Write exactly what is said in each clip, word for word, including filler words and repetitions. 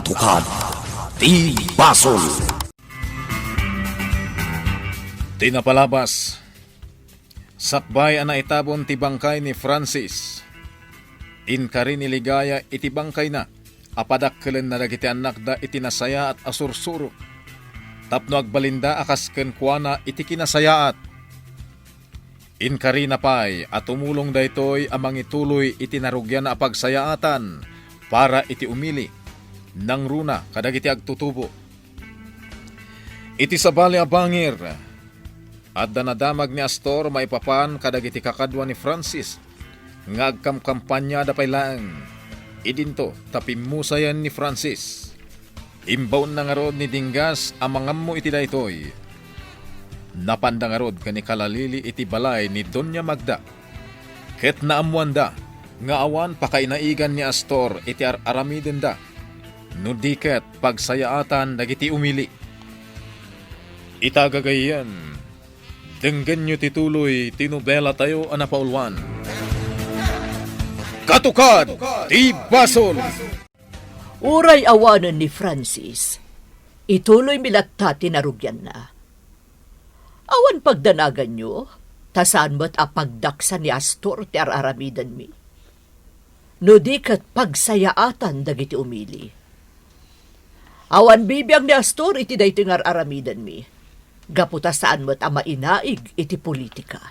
Tukad ti basol. Ti napalabas, sakbay a naitabon ti bangkay ni Francis, inkari ni Ligaya iti bangkayna a padakkelenna dagiti annakda iti nasayaat a sursuro tapno agbalinda a kas kenkuana iti kinasayaat. Inkarina pay a tumulong daytoy a mangituloy iti narugian a pagsayaatan para iti umili, nangruna kadagiti agtutubo. Iti sabali a bangir, adda nadamag ni Astor maipapan kadagiti kakadua ni Francis nga agkamkampaniada pay laeng. Idinto ta pimmusayen ni Francis. Imbaonna ngarud ni Dinggas a mangammo iti daytoy. Napanda ngarud ken ni Kalalili iti balay ni Doña Magda, ket naammoanda nga awan pakainaigan ni Astor iti ar-aramidenda, no di ket pagsayaatan dagiti umili. Ita gagayyem, denggenyo ti tuloy ti nobelatayo a napauluan. Katukad ti basol! Uray awanen ni Francis, ituloymi latta ti narugianna. Awan pagdanaganyo, ta saan met a pagdaksa ni Astor ti ar-aramidenmi. No di ket pagsayaatan dagiti umili. Awan bibiang ni Astor iti daytoy nga ar-aramidenmi, gapu ta saan met a mainaig iti politika.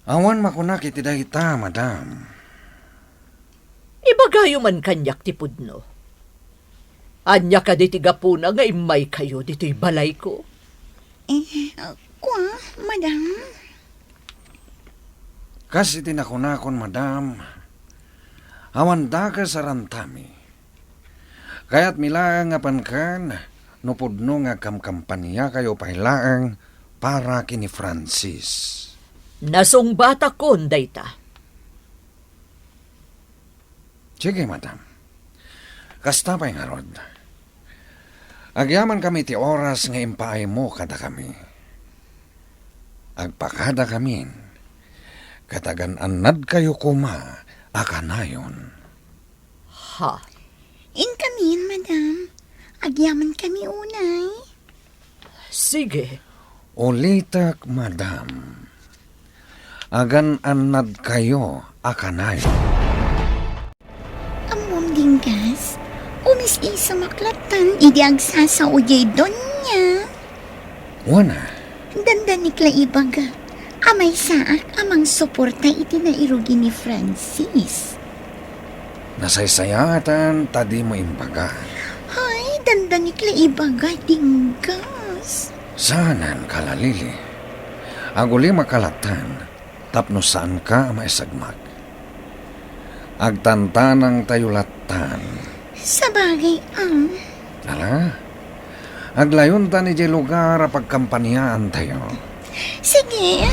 Awan makunak iti dayta, madam. Ibagayo man kaniak ti pudno. Ania kadi ti gapuna nga immaykayo ditoy balayko? Eh, kua, madam? Kas iti nakunakon, madam, awan dakes a rantami. Kayatmi laeng a panken no pudno nga agkamkampaniakayo pay laeng para ken ni Francis. Nasungbatakon dayta. Sige, madam. Kasta pay ngarud. Agyamankami iti oras nga impaaymo kadakami. Agpakadakamin, ket agan-annadkayo koma a kanayon. Ha? Inkamin, madam. Agyamankami unay. Sige. Ulitek, madam. Agan-annadkayo a kanayon. Ammom, Dinggas, umis-isamak lattan idi agsasao diay Doña. Wen a. Dandanik la ibaga a maysaak a mangsuporta iti nairugi ni Francis. Nasaysayaatan ta dimo imbaga. Hay, dandanik la ibaga, Dinggas. Saanen, Kalalili. Agulimaka lattan tapno saanka a maisagmak. Agtantanangtayo lattan. Sabagay, ah. Ala, aglayontan idiay lugar a pagkampaniaantayo. Sige.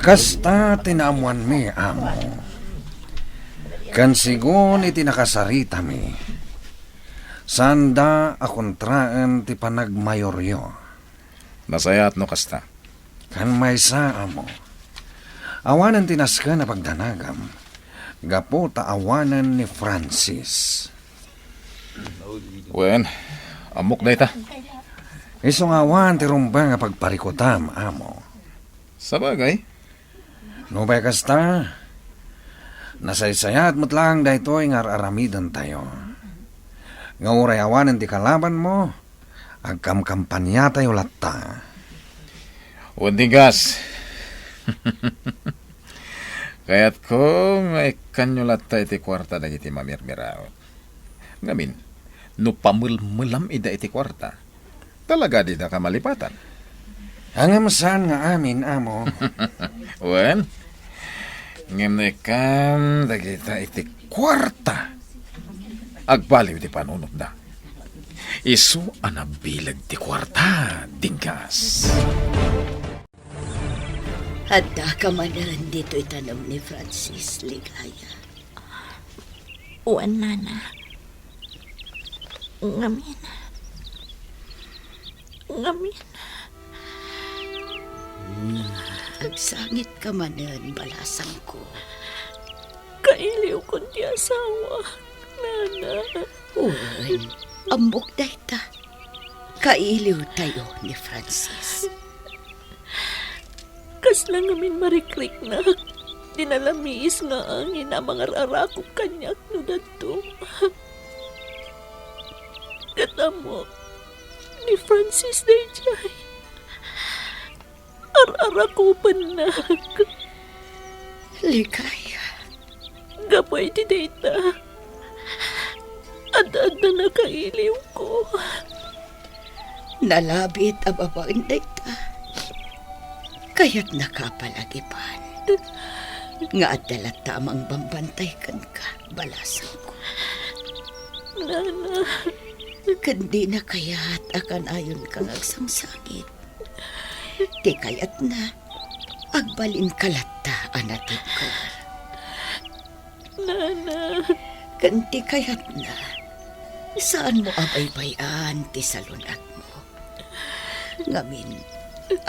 Kasta ti naammoanmi, amo. Ken sigun iti nakasaritami, saanda a kontraen ti panagmayoryo. Nasayaat no kasta. Ken maysa, amo. Awanen ti nasken a pagdanagam, gapu ta awanen ni Francis. Wen, ammok dayta. Isu nga awan ti rumbeng a pagparikutam, amo. Sabagay. Nupay kasta, nasaysayaat met laeng daytoy nga ar-aramidentayo. Nga uray awanen ti kalabanmo, agkamkampaniatayo latta. Wen, Dinggas. Kayatko nga ikkanyo latta iti kuarta dagiti mamirmiraot. Ngamin, no pamelmelam ida iti kuarta, talaga dida ka malipatan. Ngem saan nga amin, amo. Wen, ngem no ikkan dagita iti kuarta, agbaliw ti panunotda. Isu a nabileg ti kuarta, Dinggas. Adda ka manen ditoy tanem ni Francis, Ligaya? Wen, nana. Ngamin. Ngamin. Agsangit ka manen, balasangko. Kailiwkon ti asawa. Nana. Wen, ammok dayta. Kailiwtayo ni Francis. Kasla ngamin marikriknak ti nalamiis nga angin a mangar-arakop kaniak no dadduma. Ket ammok, ni Francis daydiay. Ar-arakopennak. Ligaya. Gapu iti dayta, ad-adda nakailiwko. Nalabit a babaen dayta. Kayatnaka a palagipan nga adda latta a mangbambantay kenka, balasangko. Nana. Ken dina kayat a kanayonka nga agsangsangit. Ti kayatna, agbalinka latta a natibker. Nana. Ken ti kayatna, saanmo a baybay-an ti salun-atmo. Ngamin,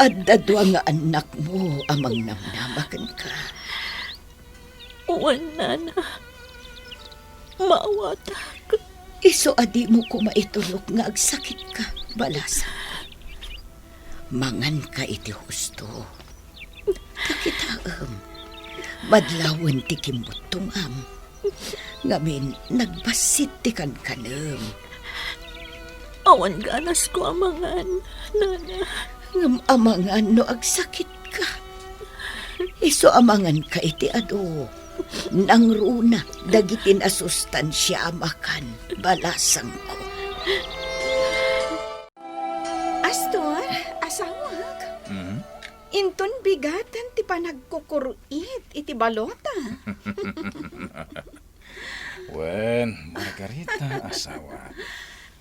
adda dua nga annakmo a mangnamnama kenka. Wen, Nana. Maawatak. Isu a dimo koma iturok nga agsakitka, balasang. Manganka iti husto. Ta kitaem, madlawen ti kimmuttongam. Ngamin, nagbassit ti kankanem. Awan ganasko a mangan, Nana. Ngem amangan no agsakitka. Isu a manganka iti adu. Nangruna dagiti nasustansia a makan, balasangko. Astor, asawak. Mhm. Inton bigaten ti panagkukur-it iti balota. Wen, Margarita, asawa.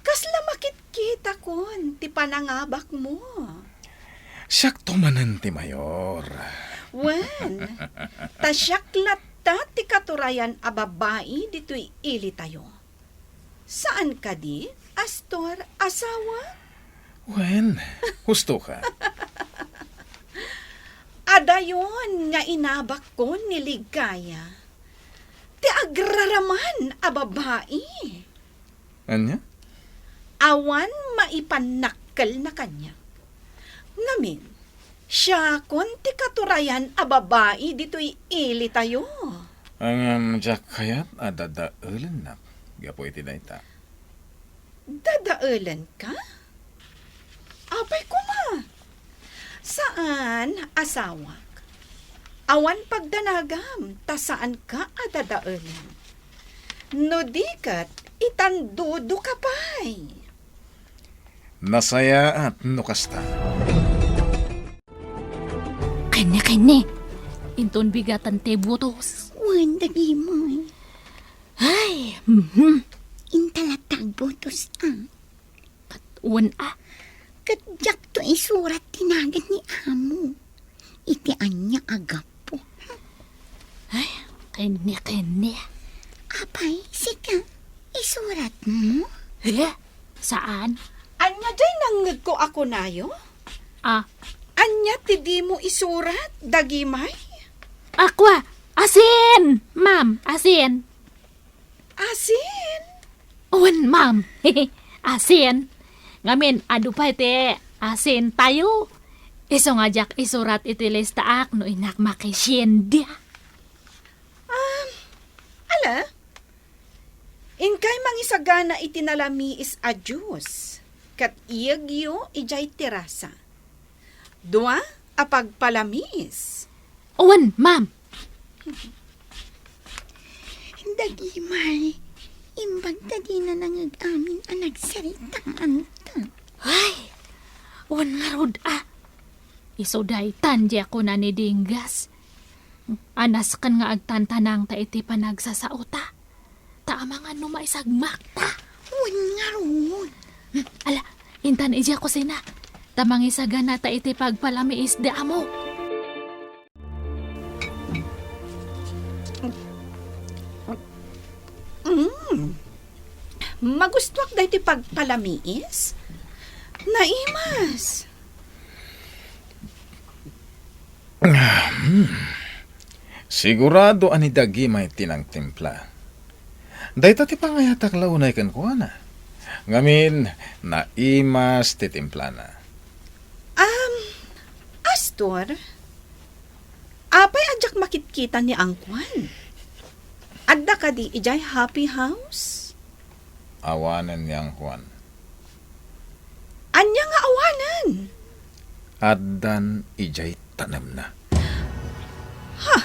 Kasla makitkitakon ti panangabakmo. Siakto manen ti mayor. Wen, ta siak latta ti katurayan a babai ditoy ilitayo. Saan kadi, Astor, asawa? Wen, husto ka. Adayon nga inabakko ni Ligaya, ti agraraman a babai. Ania? Awan maipannakkelna kaniak. Ngamin, siakon ti katurayan a babai ditoy ilitayo. Ngem diak kayat a dadaelennak gapu iti dayta. Dadaelenka? Apay koma? Saan, asawak. Awan pagdanagam ta saanka a dadaelen. No di ket, itandudoka pay. Nasayaat no kasta. Kenne, kenne. Inton bigaten ti butos. Wen, dagimay. Ay, mhm. Inta latta agbutos, a. Ket wen, a. Ket diakto isurat ti nagan ni amo. Iti ania a gapu? Ay, kenne, kenne. Apay, sika, isuratmo? Eh, saan? Ania diay nangngegko a kunayo? A. Ania ti dimo isurat, dagimay? A, kua, asin, ma'am, asin. Asin? Wen, ma'am. Asin. Ngamin, adu pay ti asintayo. Isu nga diak isurat iti listaak no innak makisiendia. Ah, ala, inkay mangisagana iti nalamiis a juice, ket iyegyo idiay terasa. Dua a pagpalamiis. Wen, ma'am. Dagimay, imbag ta dina nangeg amin a nagsaritaanta. Ay, wen ngarud, a. Isu daytan diay kuna ni Dinggas. Anasken nga agtantanangta iti panagsasaota. Ta amangan no maisagmakta. Wen ngarud. Hmm, ala, intan idiay kusina. Ta mangisaganata iti pagpalamiis da amo. Mm. Magustuak daytoy pagpalamiis. Naimas. Hmm. Sigurado a ni Dagimay ti nangtimpla. Dayta ti pangayatak la unay kenkuana. Ngamin, naimas ti timplana. Um, Astor, apay a diak makitkita ni Angkuan? Adda kadi idiay happy house? Awanen ni Angkuan. Ania nga awanen? Addan idiay tanemna. Ha?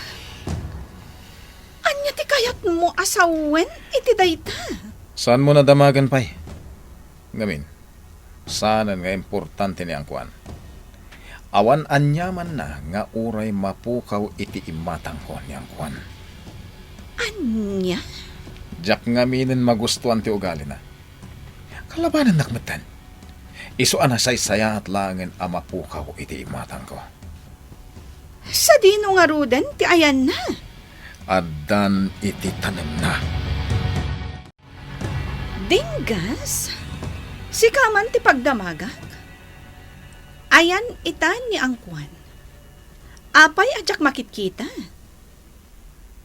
Ania ti kayatmo a sawen iti dayta? Saanmo nadamagen pay? Ngamin, saanen nga importante ni Angkuan. Awan aniamanna nga uray mapukaw iti imatangko ni Angkuan. Ania? Diak ngaminen magustuan ti ugalina. Kalabanennak metten. Isu a nasaysayaat laengen a mapukaw iti imatangko. Sadino ngaruden ti ayanna? Addan iti tanemna. Dinggas, sika man ti pagdamagak? Ayan ita ni Angkuan. Apay a diak makitkita?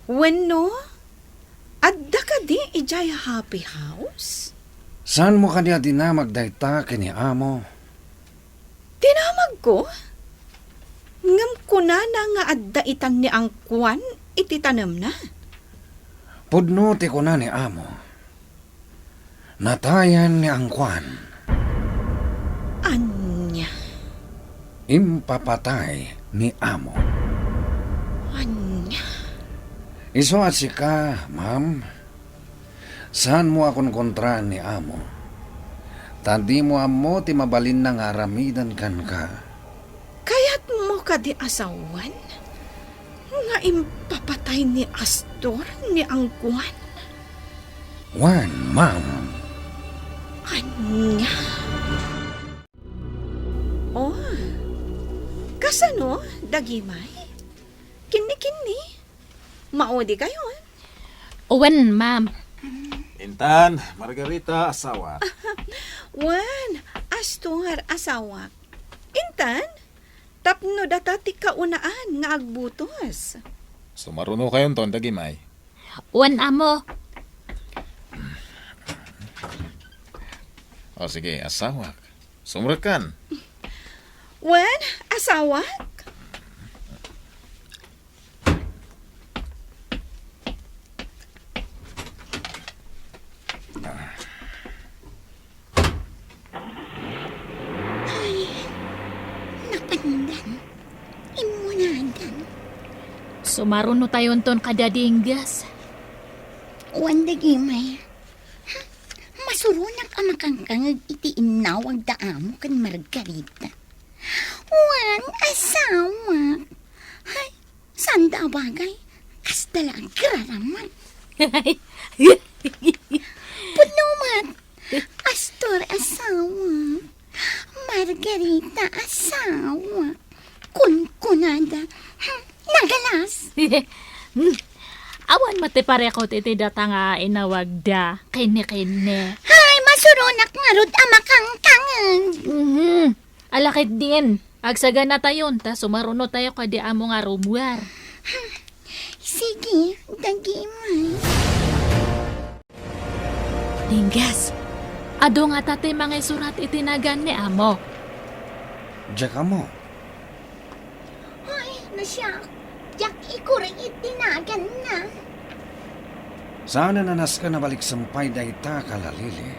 Wenno, adda kadi idiay happy house? Saanmo kadi a dinamag dayta ken ni amo? Dinamagko? Ngem kunana nga adda itan ni Angkuan iti tanemna. Pudno ti kuna ni amo. Natayan ni Angkuan. Ania? Impapatay ni amo. Ania? Isu a sika, ma'am, saanmo a konkontraan ni amo. Ta dimo ammo ti mabalinna nga aramiden kenka. Kayatmo kadi a sawen nga impapatay ni Astor ni Angkuan? Wen, ma'am. Ania? Oh, kasano, dagimay? Kinni-kinni? Maudi kayon? Wen, ma'am. Intan, Margarita, asawa. Wen, Astor, asawa. Intan, tapno data ti kaunaan nga agbutos. Sumaruno kayonton, dagimay. Wen, amo. O, sige, asawak. Sumrekkan. Wen, asawak. Ay, napandan. Immunadan. Sumaruno tayonton kada dinggas. Wen, dagimay. Ha? Masuronak a makangkangeg iti innawag da amo ken Margarita. Wen, asawak. Ay, saan da a bagay? Kasta la agraraman. Pudno met. Astor, asawak. Margarita, asawak. Kunkunada. Hmm, nagalas. Hmm. Awan met ti parekot iti data nga inawagda. Kinni-kinni. Hay, masuronak ngarud a makangkangeg. Mhm. Ala ketdin, agsaganatayon, ta sumarunotayo kadi amo nga rummuar. Sige, dagimay. Dinggas, adu ngata ti mangisurat iti nagan ni amo? Diak ammo. Ay, no siak, diak ikuring iti naganna. Saanen a nasken a baliksen pay dayta, Kalalili.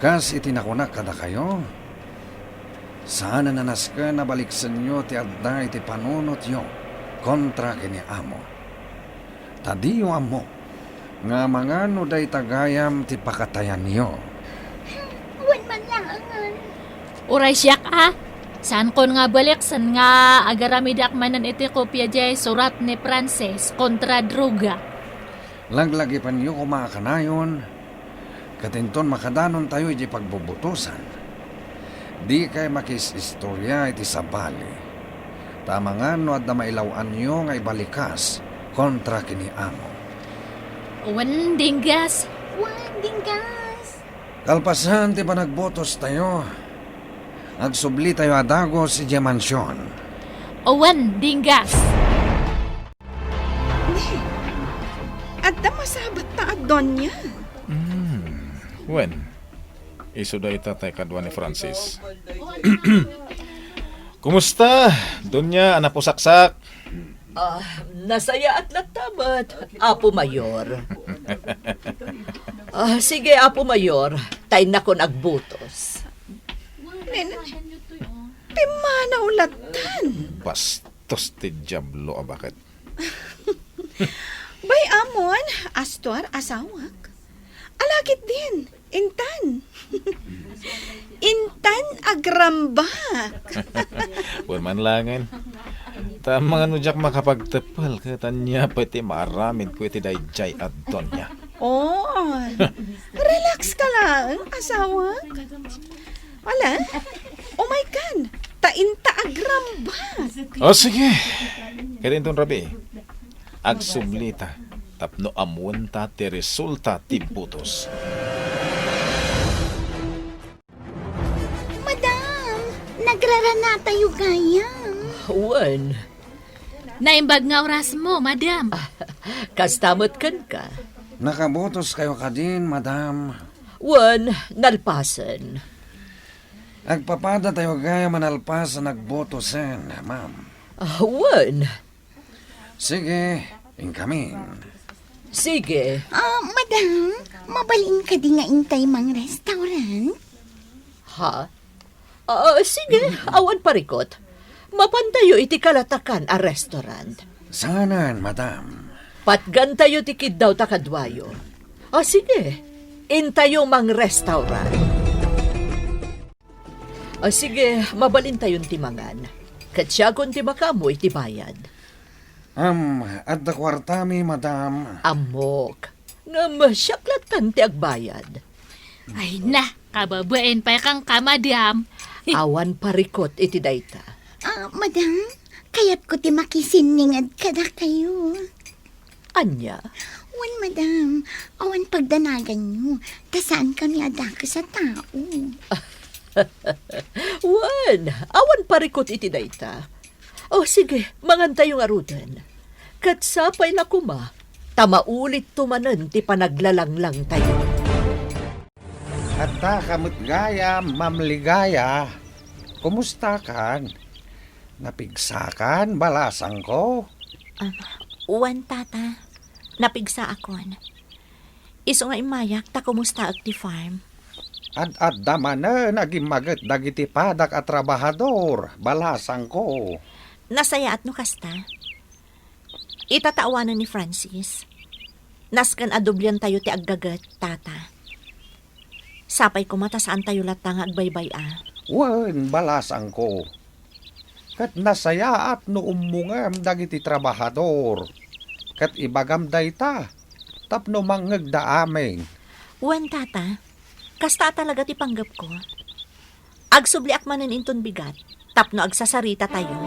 Kas iti nakunak kadakayo, saanen a nasken a baliksenyo ti adda iti panunotyo kontra ken ni amo. Ta diyo ammo nga amangan no dayta gayam ti pakatayanyo. Wen man laengen. Uray siak a, saankon nga baliksen nga agaramidak manen iti kopia diay surat ni Francis kontra droga. Laglagipenyo koma a kanayon, ket inton makadanontayo idiay pagbubutosan, dikay makis-istoria iti sabali, ta amangan no adda mailaw-anyo nga ibalikas kontra ken ni amo. Wen, dinggas. Wen, dinggas. Kalpasan ti panagbutostayo, agsublitayo a dagus idiay mansion. Wen, dinggas. Ne, adda masabat ta ag-, Doña. Hmm, wen, isu dayta tay kadua ni Francis. Kumusta, Doña a napusaksak? Ah, nasayaat latta met, Apo Mayor. Ah, sige, Apo Mayor, ta innakon agbutos. Nen, pimmanaw lattan. Bastos ti Diablo a baket. Bay, ammon, Astor, asawak. Alakit din, intan. Intan agrambak. Wen man langen. Ta amangan no diak makapagteppel ket ania pay ti maaramidko iti daydiay a Doña. Oh, relax ka lang, asawak. Wala, umaykan, ta inta agrambak. O, sige. Ket inton rabii, agsublita tapno ammoenta ti resulta ti butos. Madam, nagraranatayo gayam. Wen. Naimbag nga orasmo, madam. Kasta met kenka. Nakabutoskayo kadin, madam? Wen, nalpasen. Agpapadatayo gayam a nalpasen agbutosen, ma'am. Ah, wen. Sige, inkamin. Sige. Ah, madam, mabalin kadi nga intay mangrestaurant? Ha? Ah, sige, awan parikot. Mapantayo iti kalatakan a restaurant. Saanen, madam. Patgantayo ti kiddaw ta kaduayo. Ah, sige. Intayo mangrestaurant. Ah, sige, mabalintayon ti mangan. Ket siakon ti makaammo iti bayad. Am, adda kuartami, madam. Ammok. Ngem siak lattan ti agbayad. Ay na, kababain pay kenka, madam. Awan parikot iti dayta. Ah, madam, kayatko ti makisinninged kadakayo. Ania? Wen, madam, awan pagdanaganyo, ta saankami a dakes a tao. Wen, awan parikot iti dayta. O, sige, mangantayo ngaruden. Ket sapay la koma, ta maulitto manen ti panaglalanglangtayo. Adda ka met gayam, Ma'am Ligaya. Kumustakan? Napigsakan, balasangko? Ah, wen, Tata. Napigsaakon. Isu nga immayak ta kumustaek ti farm. Ad-adda manen agimmaget dagiti padak a trabahador, balasangko. Nasayaat no kasta. Ita ta awanen ni Francis. Nasken a dobliantayo ti aggaget, Tata. Sapay koma ta saantayo latta nga agbaybay-a. Wen, balasangko. Ket nasayaat no ummongem dagiti trabahador. Ket ibagam dayta tapno mangngegda amin. Wen, Tata. Kasta a talaga ti panggepko. Agsubliak manen inton bigat tapno agsasaritatayo.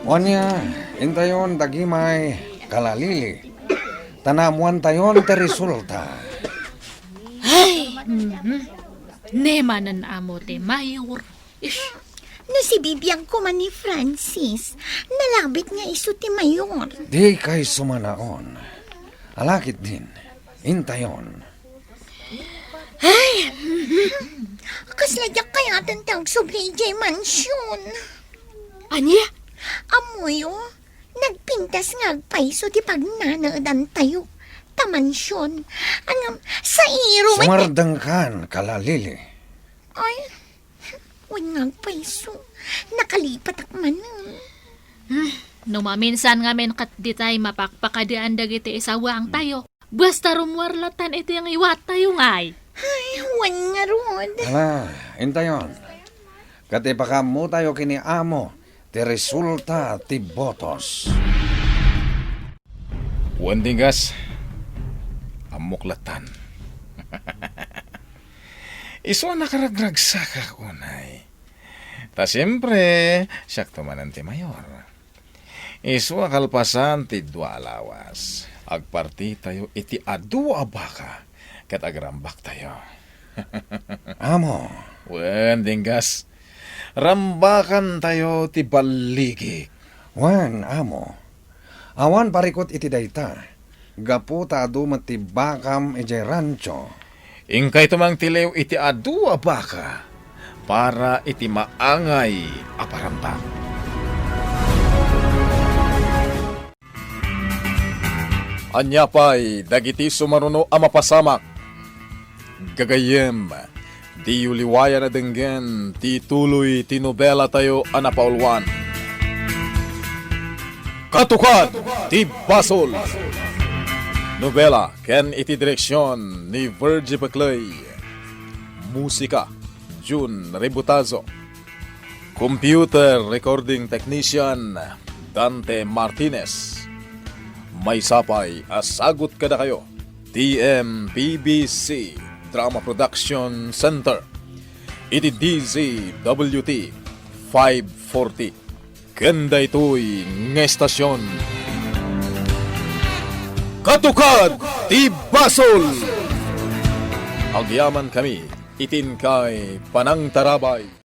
Ania, intayon dagimay, Kala Lili, ta naammoantayon ti resulta. Ay, mhm. Ne manen amo ti mayor. Ish. Nasibibiag koma ni Francis. Nalabit nga isu ti mayor. Dikay sumanaon. Alakit din, intayon. Ay, mhm. Kasla diak kayaten ti agsubli idiay mansion. Ania? Ammoyo, nagpintas nga agpayso ti pagnanaedantayo ta mansion. Ngem, sairo met. Sumardengkan, Kala Lili. Ay, wen nga agpayso. Nakalipatak manen. Hmm, no maminsan ngamin ket ditay mapakpakadaan dagiti isawangtayo. Basta rummuar lattan iti ngiwattayo ngay. Ay, wen ngarud. Ala, intayon. Ket ipakaammotayo ken ni amo ti resulta ti botos. Wen, Dinggas, ammok lattan. Isu a nakaragragsakak unay. Ta siempre, siakto manen ti mayor. Isu a kalpasan ti dua a lawas, agpartitayo iti adu a baka ket agrambaktayo. Amo. Wen, Dinggas, rambakantayo ti balligik. Wen, amo. Awan parikut iti dayta. gapu ta adu met ti bakam idiay rancho. Inkay tumangtiliw iti adu a baka para iti maangay a parambang. Ania pay dagiti sumaruno a mapasamak? Gagayyem, diyo liwayan a denggen ti tuloy ti nobelatayo a napauluan, Katukad ti Basol. Nobela ken iti direksion ni Virgie Pecley. Musika, Jun Rebutazo. Computer recording technician, Dante Martinez. Maysa pay a sagut kadakayo, T M P B C Drama Production Center, iti D Z W T five forty. Ken daytoy nga estasion, Katukad ti Basol. Agyamankami iti inkay panangtarabay.